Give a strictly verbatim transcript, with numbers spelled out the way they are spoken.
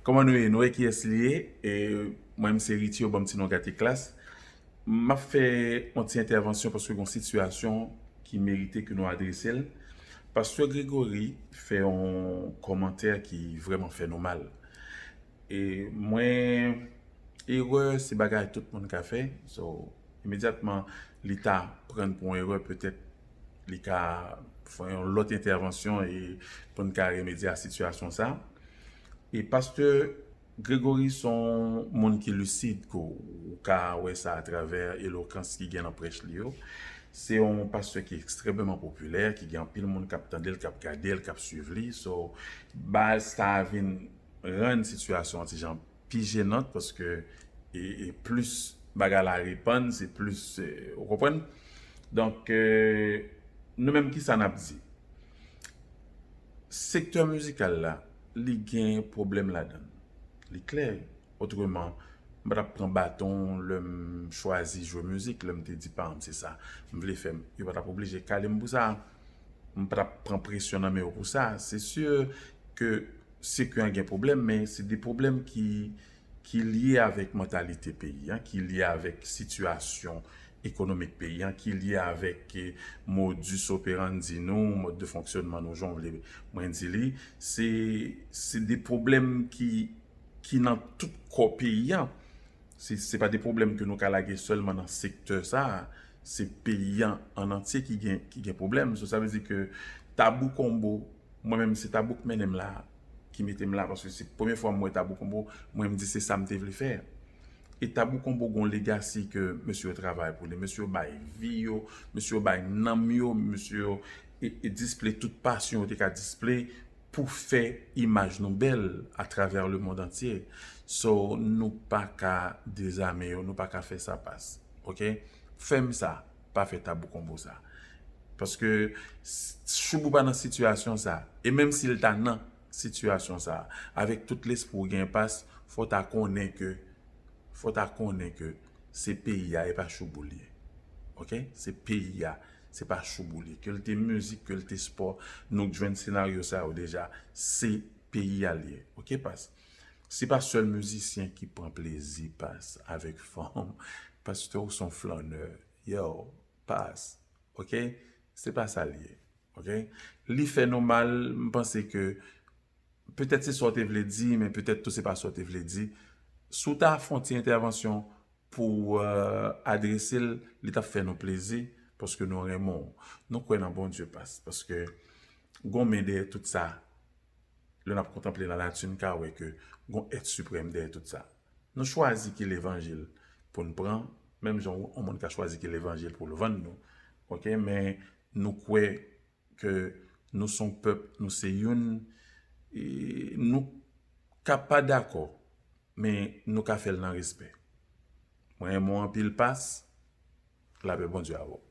Kòman nou ye? Nou wè kiyès li ye? E mwen, m se Ritchie, yo ban m ti non Gate Klas. M ap fè yon ti entèvansyon paske gen yon sitiyasyon ki merite ke nou adrese l. Pastè Gregory fè yon kòmantè ki vrèman fè nou mal. E mwen, erè, se bagay tout moun ka fè. So, imedyatman, li ta pran pou yon erè, petèt li ka fè yon lòt entèvansyon e pou n ka remedye a sitiyasyon sa. E pastè Gregory se yon moun ki lisid, ke w ka wè sa atravè elokans ki gen nan prèch li yo. Se yon pastè ki ekstrèmeman popilè, ki gen anpil moun k ap tande l, k ap gade l, k ap swiv li. So, baz sa a vin rann sitiyasyon an ti jan pi jenant paske e, e plis bagay la repann, se plis, e, ou konprann? Donk, e, nou menm, kisa n ap di? Sektè mizikal la, li gen pwoblèm ladan l. Li klè. Otreman, m pa t ap pran baton lè m chwazi jwe mizik, lè m te di paran m se sa m vle fè. Yo pa t ap oblije kale m pou sa. M pa t ap pran presyon nan men yo pou sa. Se si ke sektè an gen pwoblèm, men se de pwoblèm ki, ki lye avèk mantalite peyi an, ki lye avèk sitiyasyon ekonomik peyi an, ki lye avèk, eh, modus operandi nou, mòd de fonksyònman nou, jan w vle mwen di li. Se, se de pwoblèm ki, ki nan tout kò peyi an. Se, se pa de pwoblèm ke nou ka lage sèlman nan sektè sa a. Se peyi an an antye ki gen, ki gen pwoblèm. So, sa vle di ke Tabou Combo, mwen menm, se Tabou k mennen m la, ki mete m la, paske se premye fwa m wè Tabou Combo, mwen, m di se sa m te vle fè. E Tabou Combo gon legasi ke mesye yo travay pou li. Mesye yo bay vi yo, mesye yo bay nanm yo, mesye yo e, e display tout pasyon yo te ka display pou fè imaj nou bèl atravè le monde entier. So, nou pa ka dezame yo, nou pa ka fè sa pas. Oke? Fè m sa, pa fè Tabou Combo sa. Paske s-, Shoubou pa nan sitiyasyon sa. E menm si l ta nan sitiyasyon sa, avèk tout lespri w gen pas, fò w ta konnen ke, fò w ta konnen ke se peyi a, e pa Shoubou l ye. Oke? Se peyi a, se pa Shoubou l ye. Ke l te mizik, ke l te spò, nou k jwenn senaryo sa yo deja, se peyi a l ye. Oke, pas? Se pa sèl mizisyen ki pran plezi, pas, avèk fanm. Pastè, ou se yon flannè. Yo, pas. Oke? Se pa sa l ye. Oke? Li fè nou mal, m panse ke petèt se sa w te vle di, men petèt tou se pa sa w te vle di. Si w ta fè yon ti entèvansyon pou, euh, adrese l, li t ap fè nou plezi, paske nou renmen w. Nou kwè nan Bondye, pas, paske gon men dèyè tout sa. Lè n ap kontanple lanati, n ka wè ke gon èt siprèm dèyè tout sa. Nou chwazi ki levanjil pou n pran, menm jan yon moun ka chwazi ki levanjil pou l vann nou. Oke? Men nou kwè ke nou se yon pèp, nou se youn, e nou ka pa dakò, men nou ka fè l nan respè. Mwen renmen w anpil, pas, lapè Bondye avè w.